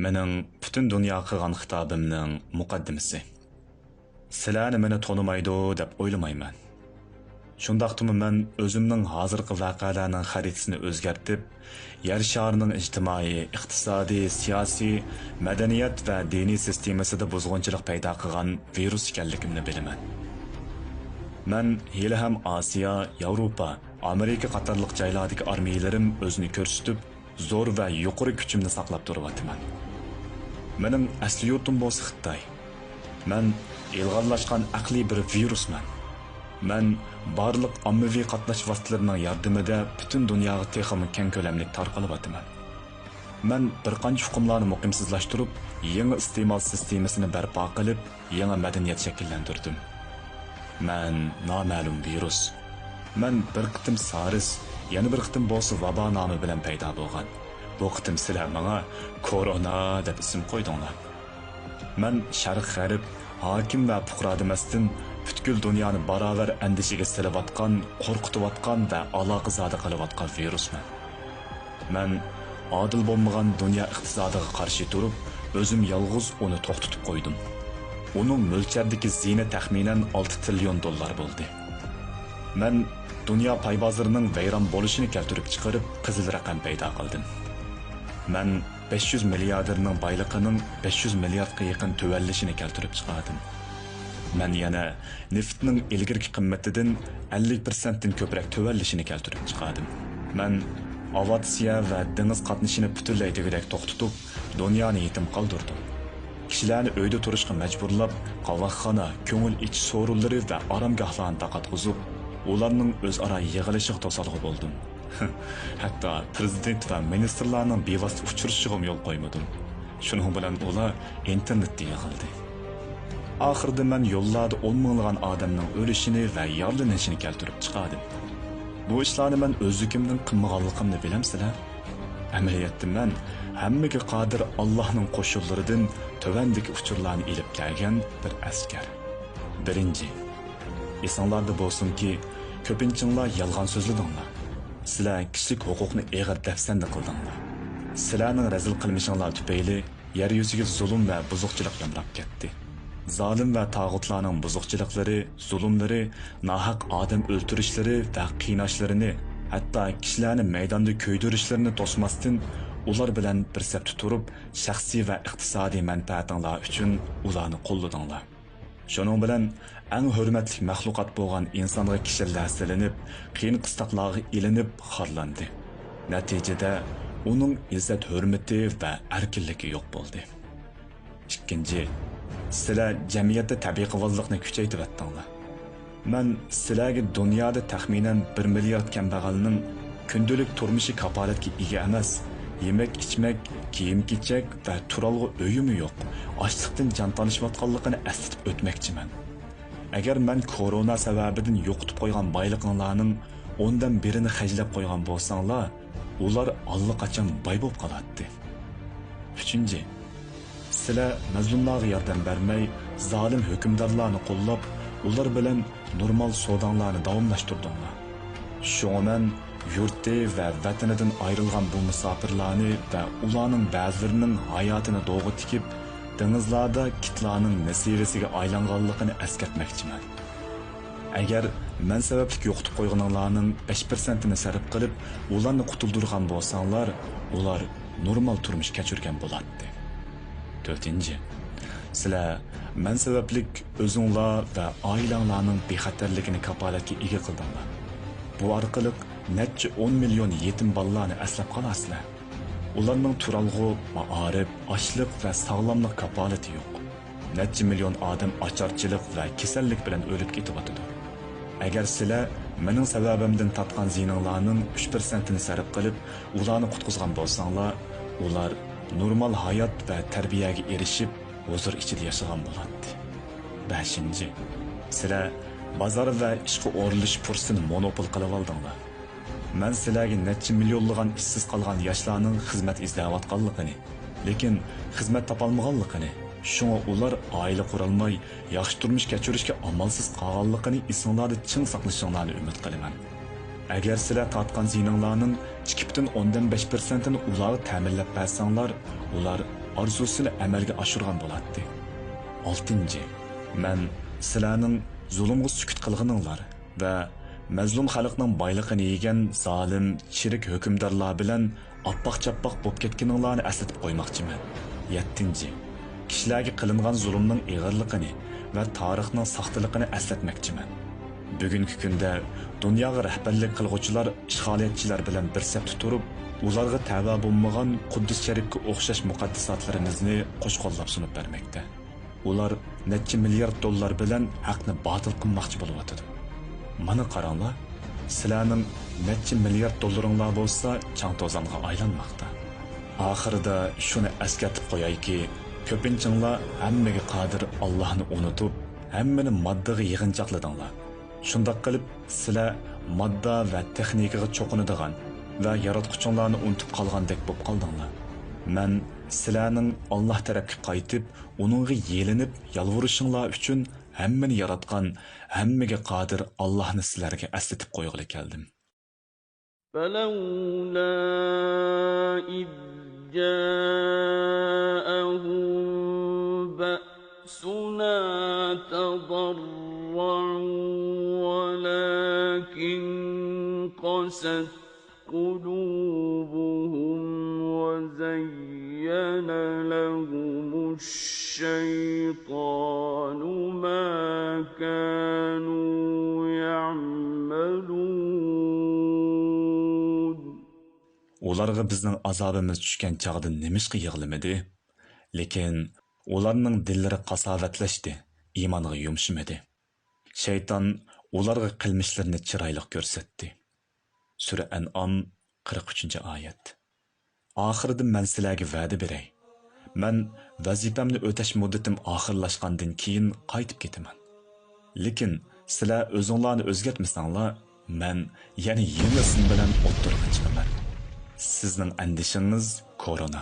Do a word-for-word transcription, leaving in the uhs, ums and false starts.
مېنىڭ پۈتۈن دۇنياغا قىلغان خىتابىمنىڭ مۇقەددىمىسى. سىلەرنى مېنى تونۇمايدۇ دەپ ئويلىمايمەن. شۇنداقتىمۇ مەن ئۆزۈمنىڭ ھازىرقى ۋەقەلەرنىڭ خەرىتىسىنى ئۆزگەرتىپ، يەر شارىنىڭ ئىجتىمائىي، ئىقتىسادىي، سىياسىي، مەدەنىيەت ۋە دىنىي سىستېمىسىدا بۇزغۇنچىلىق پەيدا قىلغان ۋىرۇس ئىكەنلىكىمنى بىلىمەن. مەن ھېلىھەم ئاسىيا، ياۋروپا، ئامېرىكا قاتارلىق جايلاردىكى ئارمىيەلىرىم ئۆزىنى كۆرسىتىپ، زور ۋە يۇقىرى كۈچۈمنى ساقلاپ تۇرۇۋاتىمەن. مېنىڭ ئەسلى يۇرتۇم بولسا خىتاي. مەن ئىلغارلاشقان ئەقلىي بىر ۋىرۇسمەن. مەن بارلىق ئاممىۋى قاتناش ۋاسىتىلىرىنىڭ ياردىمىدە پۈتۈن دۇنياغا تېخىمۇ كەڭ كۆلەملىك تارقىلىۋاتىمەن. مەن بىر قانچە ئۇقۇملارنى مۇقىمسىزلاشتۇرۇپ، يېڭى ئىستېمال سىستېمىسىنى بەرپا قىلىپ، يېڭى مەدەنىيەت شەكىللەندۈردۈم. مەن نامەلۇم ۋىرۇس. مەن بىر قېتىم سارس، يەنە بىر قېتىم بولسا ۋابا نامى بىلەن پەيدا بولغان. بۇ قېتىم سىلەر ماڭا كورونا دەپ ئىسىم قويدۇڭلار. مەن شەرق غەرب، ھاكىم ۋە پۇقرا دېمەستىن، پۈتكۈل دۇنيانى باراۋەر ئەندىشىگە سېلىۋاتقان، قورقۇتۇۋاتقان ۋە ئالاقىزادە قىلىۋاتقان ۋىرۇسمەن. مەن ئادىل بولمىغان دۇنيا ئىقتىسادىغا قارشى تۇرۇپ، ئۆزۈم يالغۇز ئۇنى توختىتىپ قويدۇم. ئۇنىڭ مۆلچەردىكى زىيىنى تەخمىنەن ئالتە تىرىليون دوللار بولدى. مەن دۇنيا پاي بازىرىنىڭ ۋەيران بولۇشىنى كەلتۈرۈپ چىقىرىپ، قىزىل رەقەم پەيدا قىلدىم. مەن بەش يۈز مىلياردېرنىڭ بايلىقىنىڭ بەش يۈز مىلياردقا يېقىن تۆۋەنلىشىنى كەلتۈرۈپ چىقاردىم. مەن يەنە نېفىتنىڭ ئىلگىرىكى قىممىتىدىن ئەللىك پىرسەنتتىن كۆپرەك تۆۋەنلىشىنى كەلتۈرۈپ چىقاردىم. مەن ئاۋىئاتسىيە ۋە دېڭىز قاتنىشىنى پۈتۈنلەي دېگۈدەك توختىتىپ، دۇنيانى يېتىم قالدۇردۇم. كىشىلەرنى ئۆيدە تۇرۇشقا مەجبۇرلاپ، قاۋاقخانا، كۆڭۈل ئېچىش سورۇنلىرى ۋە ئارامگاھلارنى تاقاتقۇزۇپ، ئۇلارنىڭ ئۆزئارا يىغىلىشىغا توسالغۇ بولدۇم. ھەتتا پىرېزىدېنت ۋە مىنىستىرلارنىڭ بىۋاسىتە ئۇچرىشىشىغىمۇ يول قويمىدىم. شۇنىڭ بىلەن ئۇلار ئىنتېرنېتتە يىغىلدى. ئاخىرىدا مەن يوللاردا ئون مىڭلىغان ئادەمنىڭ ئۆلۈشىنى ۋە يارىلىنىشىنى كەلتۈرۈپ چىقاردىم. بۇ ئىشلارنى مەن ئۆزلۈكۈمدىن قىلمىغانلىقىمنى بىلەمسىلەر؟ ئەمەلىيەتتە مەن ھەممىگە قادىر ئاللاھنىڭ قوشۇنلىرىدىن تۆۋەندىكى ئۇچۇرلارنى ئېلىپ كەلگەن بىر ئەسكەر. بىرىنچى، ئېسىڭلاردا بولسۇنكى، كۆپىنچىڭلار يالغان سۆزلىدىڭلار. سىلەر كىشىلىك ھوقۇقنى ئېغىر دەپسەندە قىلدىڭلار. سىلەرنىڭ رەزىل قىلمىشىڭلار تۈپەيلى يەر يۈزىگە زۇلۇم ۋە بۇزۇقچىلىق يامراپ كەتتى. زالىم ۋە تاغۇتلارنىڭ بۇزۇقچىلىقلىرى، زۇلۇملىرى، ناھەق ئادەم ئۆلتۈرۈشلىرى ۋە قىيناشلىرىنى، ھەتتا كىشىلەرنى مەيداندا كۆيدۈرۈشلىرىنى توسماستىن، ئۇلار بىلەن بىر سەپتە تۇرۇپ، شەخسىي ۋە ئىقتىسادىي مەنپەئەتىڭلار ئۈچۈن ئۇلارنى قوللىدىڭلار. شۇنىڭ بىلەن ئەڭ ھۆرمەتلىك مەخلۇقات بولغان ئىنسانغا كىشەنلەر سېلىنىپ، قىيىن-قىستاقلارغا ئېلىنىپ خارلاندى. نەتىجىدە ئۇنىڭ ئىززەت-ھۆرمىتى ۋە ئەركىنلىكى يوق بولدى. ئىككىنچى، سىلەر جەمئىيەتتە تەبىقىۋازلىقنى كۈچەيتىۋەتتىڭلار. مەن سىلەرگە دۇنيادا تەخمىنەن بىر مىليارد كەمبەغەلنىڭ كۈندىلىك تۇرمۇشى كاپالەتكە ئىگە ئەمەس، يېمەك-ئىچمەك، كىيىم-كېچەك ۋە تۇرالغۇ ئۆيىمۇ يوق، ئاچلىقتىن جان تالىشىۋاتقانلىقىنى ئەسلىتىپ ئۆتمەكچىمەن. ئەگەر مەن كورونا سەۋەبىدىن يوقىتىپ قويغان بايلىقىڭلارنىڭ ئوندىن بىرىنى خەجلەپ قويغان بولساڭلار، ئۇلار ئاللىقاچان باي بولۇپ قالاتتى. ئۈچىنچى، سىلەر مەزلۇملارغا ياردەم بەرمەي، زالىم ھۆكۈمدارلارنى قوللاپ، ئۇلار بىلەن نورمال سوداڭلارنى داۋاملاشتۇردۇڭلار. شۇڭا مەن يۇرتى ۋە ۋەتىنىدىن ئايرىلغان بۇ مۇساپىرلارنى ۋە ئۇلارنىڭ بەزىلىرىنىڭ ھاياتىنى دوغا تىكىپ، دېڭىزلاردا كىتلارنىڭ نېسىۋىسىگە ئايلانغانلىقىنى ئەسكەرتمەكچىمەن. ئەگەر مەن سەۋەبلىك يوقىتىپ قويغىنىڭلارنىڭ بەش پىرسەنتىنى سەرپ قىلىپ، ئۇلارنى قۇتۇلدۇرغان بولساڭلار، ئۇلار نورمال تۇرمۇش كەچۈرگەن بولاتتى. تۆتىنچى، سىلەر مەن سەۋەبلىك ئۆزۈڭلار ۋە ئائىلەڭلارنىڭ بىخەتەرلىكىنى كاپالەتكە ئىگە قىلدىڭلار. بۇ ئارقىلىق نەچچە ئون مىليون يېتىم بالىلارنى ئەسلەپ قالارسىلەر. ئۇلارنىڭ تۇرالغۇ، مائارىپ، ئاشلىق ۋە ساغلاملىق كاپالىتى يوق. نەچچە مىليون ئادەم ئاچارچىلىق ۋە كېسەللىك بىلەن ئۆلۈپ كېتىۋاتىدۇ. ئەگەر سىلەر مېنىڭ سەۋەبىمدىن تارتقان زىيىنىڭلارنىڭ ئۈچ پىرسەنتىنى سەرپ قىلىپ، ئۇلارنى قۇتقۇزغان بولساڭلار، ئۇلار نورمال ھايات ۋە تەربىيەگە ئېرىشىپ، ھۇزۇر ئىچىدە ياشىغان بولاتتى. بەشىنچى، سىلەر بازار ۋە ئىشقا ئورۇنلىشىش پۇرسىتىنى مونوپول قىلىۋالدىڭلار. مەن سىلەرگە نەچچە مىليونلىغان ئىشسىز قالغان ياشلارنىڭ خىزمەت ئىزدەۋاتقانلىقىنى، لېكىن خىزمەت تاپالمىغانلىقىنى، شۇڭا ئۇلار ئائىلە قۇرالماي، ياخشى تۇرمۇش كەچۈرۈشكە ئامالسىز قالغانلىقىنى ئېسىڭلاردا چىڭ ساقلىشىڭلارنى ئۈمىد قىلىمەن. ئەگەر سىلەر تارتقان زىيىنىڭلارنىڭ ئىككى پۈتۈن ئوندىن بەش پىرسەنتىنى ئۇلارغا تەمىنلەپ بەرسەڭلار، ئۇلار ئارزۇسىنى ئەمەلگە ئاشۇرغان بولاتتى. ئالتىنچى، مەن سىلەرنىڭ زۇلۇمغا سۈكۈت قىلغىنىڭلار ۋە مەزلۇم خەلقنىڭ بايلىقىنى يېگەن زالىم، چىرىك ھۆكۈمدارلار بىلەن ئاپپاق-چاپپاق بولۇپ كەتكىنىڭلارنى ئەسلىتىپ قويماقچىمەن. يەتتىنچى، كىشىلەرگە قىلىنغان زۇلۇمنىڭ ئېغىرلىقىنى ۋە تارىخنىڭ ساختىلىقىنى ئەسلەتمەكچىمەن. بۈگۈنكى كۈندە دۇنياغا رەھبەرلىك قىلغۇچىلار ئىشغالىيەتچىلەر بىلەن بىر سەپتە تۇرۇپ، ئۇلارغا تەۋە بولمىغان قۇددۇس شەرىپكە ئوخشاش مۇقەددىساتلىرىمىزنى قوش قوللاپ سۇنۇپ بەرمەكتە. ئۇلار نەچچە مىليارد دوللار بىلەن ھەقنى باتىل قىلماقچى بولۇۋاتىدۇ. مانا قاراڭلار، سىلەرنىڭ نەچچە مىليارد دوللىرىڭلار بولسا چاڭ-توزانغا ئايلانماقتا. ئاخىرىدا شۇنى ئەسكەرتىپ قويايكى، كۆپىنچىڭلار ھەممىگە قادىر ئاللاھنى ئۇنتۇپ، ھەممىنى ماددىغا يىغىنچاقلىدىڭلار. شۇنداق قىلىپ، سىلەر ماددا ۋە تېخنىكىغا چوقۇنىدىغان ۋە ياراتقۇچىڭلارنى ئۇنتۇپ قالغاندەك بولۇپ قالدىڭلار. مەن سىلەرنىڭ ئاللاھ تەرەپكە قايتىپ، ئۇنىڭغا يېلىنىپ يالۋۇرۇشۇڭلار ئۈچۈن ھەممىنى ياراتقان، ھەممىگە قادىر ئاللاھنى سىلەرگە ئەسلىتىپ قويغىلى كەلدىم. فلولا إذ جاءهم بأسنا تضرعوا ولكن قست قلوبهم وزين لهم الشيطان ما كانوا يعملون. ئۇلارغا بىزنىڭ ئازابىمىز چۈشكەن چاغدا نېمىشقا يىغلىمىدى؟ لېكىن ئۇلارنىڭ دىللىرى قاساۋەتلەشتى، ئىمانغا يۇمشىمىدى. شەيتان ئۇلارغا قىلمىشلىرىنى چىرايلىق كۆرسەتتى. سۈرە ئەنئام، قىرىق ئۈچىنچى ئايەت. ئاخىرىدا مەن سىلەرگە ۋەدە بېرەي. مەن ۋەزىپەمنى ئۆتەش مۇددىتىم ئاخىرلاشقاندىن كېيىن قايتىپ كېتىمەن. لېكىن سىلەر ئۆزۈڭلارنى ئۆزگەرتمىسەڭلار، مەن يەنە يېڭى ئىسىم بىلەن ئوتتۇرىغا چىقىمەن. سىزنىڭ ئەندىشىڭىز كورونا.